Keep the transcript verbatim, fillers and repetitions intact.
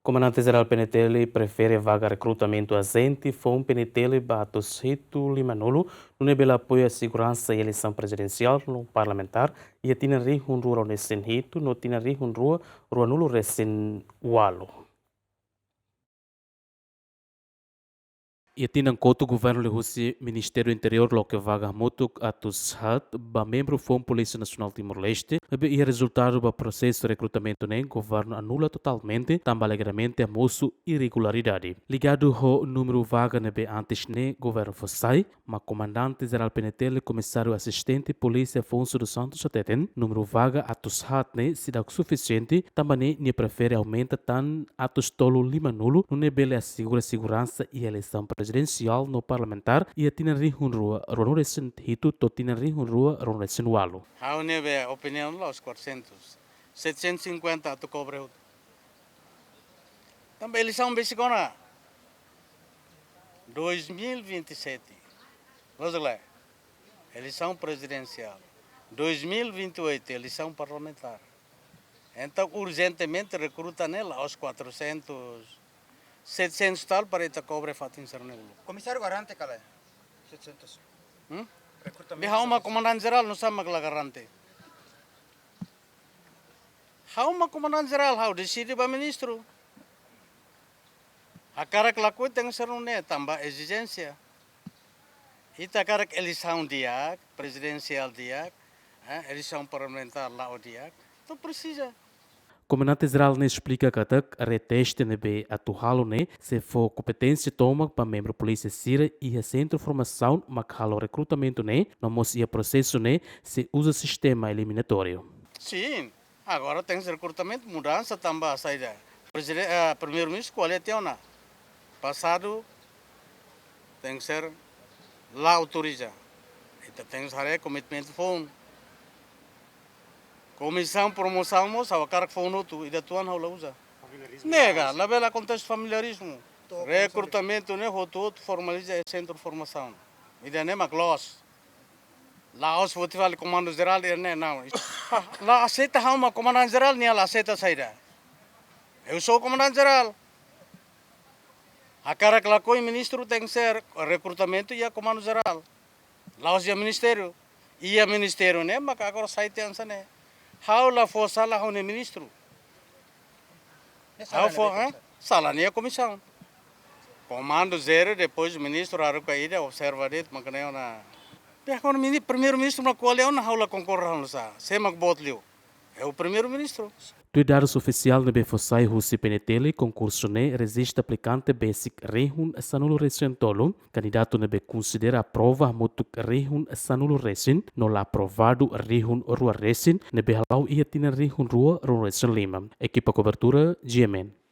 Komandante Jerál P N T L prefere vaga rekrutamentu ajente foun P N T L ba atus hitu lima-nulu, nune'e bele apoia seguransa iha eleisaun prezidensiál no parlamentár iha tinan rihun rua ruanulu-resin-hitu no tinan rihun rua ruanulu-resin-ualu. Iha tinan kotuk governu liuhusi Ministériu Interiór loke vaga hamutuk atus haat ba membru foun Polísia Nasionál Timor-Leste, maibé iha rezultadu ba prosesu rekrutamentu ne'e governu anula totalmente, tanba alegadamente hamosu irregularidade. Ligadu ho númeru vaga ne'ebé antes ne'e governu fó sai, mak Komandante Jerál P N T L Komisáriu Asistente Polísia Afonso dos Santos hateten, númeru vaga atus haat ne'e seidauk sufisiente, tanba ne'e nia prefere aumenta tan atus tolu lima-nulu, nune'e bele asegura seguransa iha eleisaun prezidensiál no parlamentár iha tinan rihun rua ruanulu-resin-hitu to'o tinan rihun rua ruanulu-resin-ualu. Ha'u-nia be opiniaun la'ós quatrocentos, setecentos e cinquenta atu kobre hotu. Tanba eleisaun besik ona, dois mil e vinte e sete. Vamos lá. Eleisaun prezidensiál. Dois mil e vinte e oito, eleisaun parlamentár. Entaun, urjentemente rekruta ne'e la'ós quatrocentos, setecentos tal para ita kobre fatin sira-ne'e uluk. Komisáriu garante kala setecentos. Hmm? Rekrutamentu. Be ha'u mak setecentos. Komandante Jerál, nusá mak la garante? Ha'u mak Komandante Jerál, ha'u deside ba ministru. Hakarak lakohi tenke ser nune'e, tanba ezijénsia. Ita hakarak eleisaun di'ak, prezidensiál di'ak, eh, eleisaun parlamentár la'o di'ak, entaun presiza. Komandante Jerál ne'e esplika katak reteste ne'ebé atu halo ne'e sei fó kompeténsia tomak ba membru polísia sira iha sentru formasaun mak halo rekrutamentu ne'e, no mós iha prosesu ne'e sei uza sistema eliminatóriu. Sin, agora tenke ser rekrutamentu, mudansa tanba saida? Prezide-, eh, Primeiru-Ministru ko'alia tiha ona. Pasadu tenke ser la autoriza. Ita tenke haree komitmentu foun. Komisaun promosaun mós ha'u hakarak foun hotu, ida tuan ha'u la uza. Familiarizmu. Nega, la bele akontese familiarizmu. To'o komisaun. Rekrutamentu ne'e hotu-hotu formaliza iha sentru formasaun. Ida-ne'e mak loos. La'ós foti fali komandu jerál ida-ne'e, não. La aseita ha'u mak komandante jerál, nia la aseita saida? Eu sou comandante geral. Hakarak lakohi ministru tenke ser rekrutamentu iha komandu jerál. La'ós iha ministériu. Iha ministériu ne'e maka agora sai tiha hanesan ne'e. Ha'u la fó sala ha'u-nia ministru. Ne'e sala, ha'u fó, ne'e, hã? Komisaun. Sala ne'e komisaun. Komandu zero, depois ministru haruka ida observa de'it, mak ne'e ona. Be agora mini-, primeiru-ministru mak ko'alia ona, ha'u la konkorda hanesan. Sé mak boot liu? É o primeiru-ministru. Tuir dadus ofisiál ne'ebé fó sai husi P N T L, konkursu ne'e rejista aplikante besik rihun sanulu-resin-tolu, kandidatu ne'ebé konsidera aprova hamutuk rihun sanulu-resin, no la aprovadu rihun rua-resin, ne'ebé hala'o iha tinan rihun rua ruanulu-resin-lima. Ekipa kobertura, G M N.